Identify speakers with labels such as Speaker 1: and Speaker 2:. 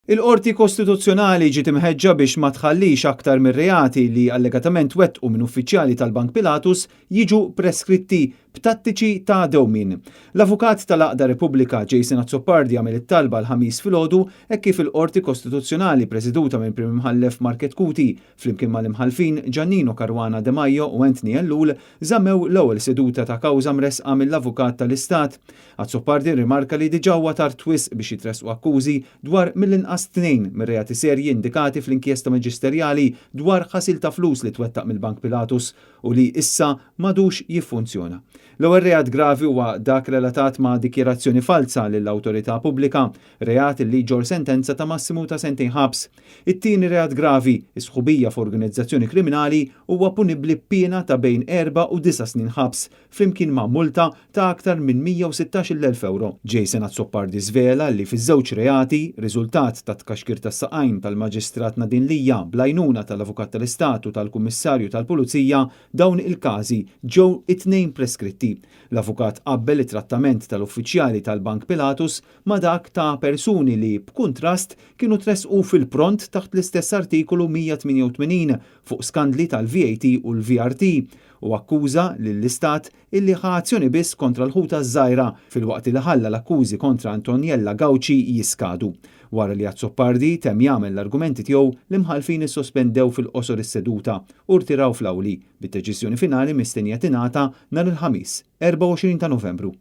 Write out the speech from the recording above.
Speaker 1: Il-Qorti Kostituzzjonali ġiet imħeġġa biex ma tħallix aktar mir-reati li allegatament wettqu minn uffiċjali tal-Bank Pilatus jiġu preskritti b'tattiċi ta' dewmien. L-avukat tal-Għaqda Repubblika Jason Azzopardi għamel it-talba l-Ħamis filgħodu hekk kif il-Qorti Kostituzzjonali preseduta minn Prim Imħallef Mark Chetcuti flimkien mal-imħallfin Giannino Caruana Demajo u Anthony Ellul żammew l-ewwel seduta ta' kawża mressqa mill-Avukat tal-Istat. Azzopardi rimarka li diġà huwa tard wisq biex jitressqu akkużi dwar mill-inqas tnejn mir-reati serji indikati fl-inkjesta maġisterjali dwar ħasil ta' flus li twettaq mill-Bank Pilatus u li issa m'għadux jiffunzjona. L-ewwel reat gravi huwa dak relatat ma' dikjarazzjoni falza lill-awtorità pubblika, reat li jġorr sentenza ta' massimu ta' sentejn ħabs. It-tieni reat gravi, is-sħubija f'organizzazzjoni kriminali, huwa punibbli b'piena ta' bejn 4 u 9 snin ħabs, flimkien ma' multa ta' aktar minn 116,000 euro. Jason Azzopardi żvela li fiż-żewġ reati, riżultat ta' tkaxkir tas-saqajn tal-Maġistrat Nadine Lia bl-għajnuna tal-Avukat tal-Istat u tal-Kummissarju tal-Pulizija, dawn il-każi ġew it-tnejn preskritti. L-avukat qabbel it-trattament tal-uffiċjali tal-Bank Pilatus ma' dak ta' persuni li b'kuntrast kienu tresqu fil-pront taħt l-istess artikolu 188 fuq skandli tal-VAT u l-VRT u akkuża lill-Istat illi ħa azzjoni biss kontra l-ħuta żgħira filwaqt li ħalla l-akkużi kontra Antoniella Gauci jiskadu. Wara li Azzopardi temm jagħmel l-argumenti tiegħu, l-imħallfin issospendew fil-qosor is-seduta u rtiraw fl-awli, bid-deċiżjoni finali mistennija tingħata nhar il-Ħamis, 24 ta' Novembru.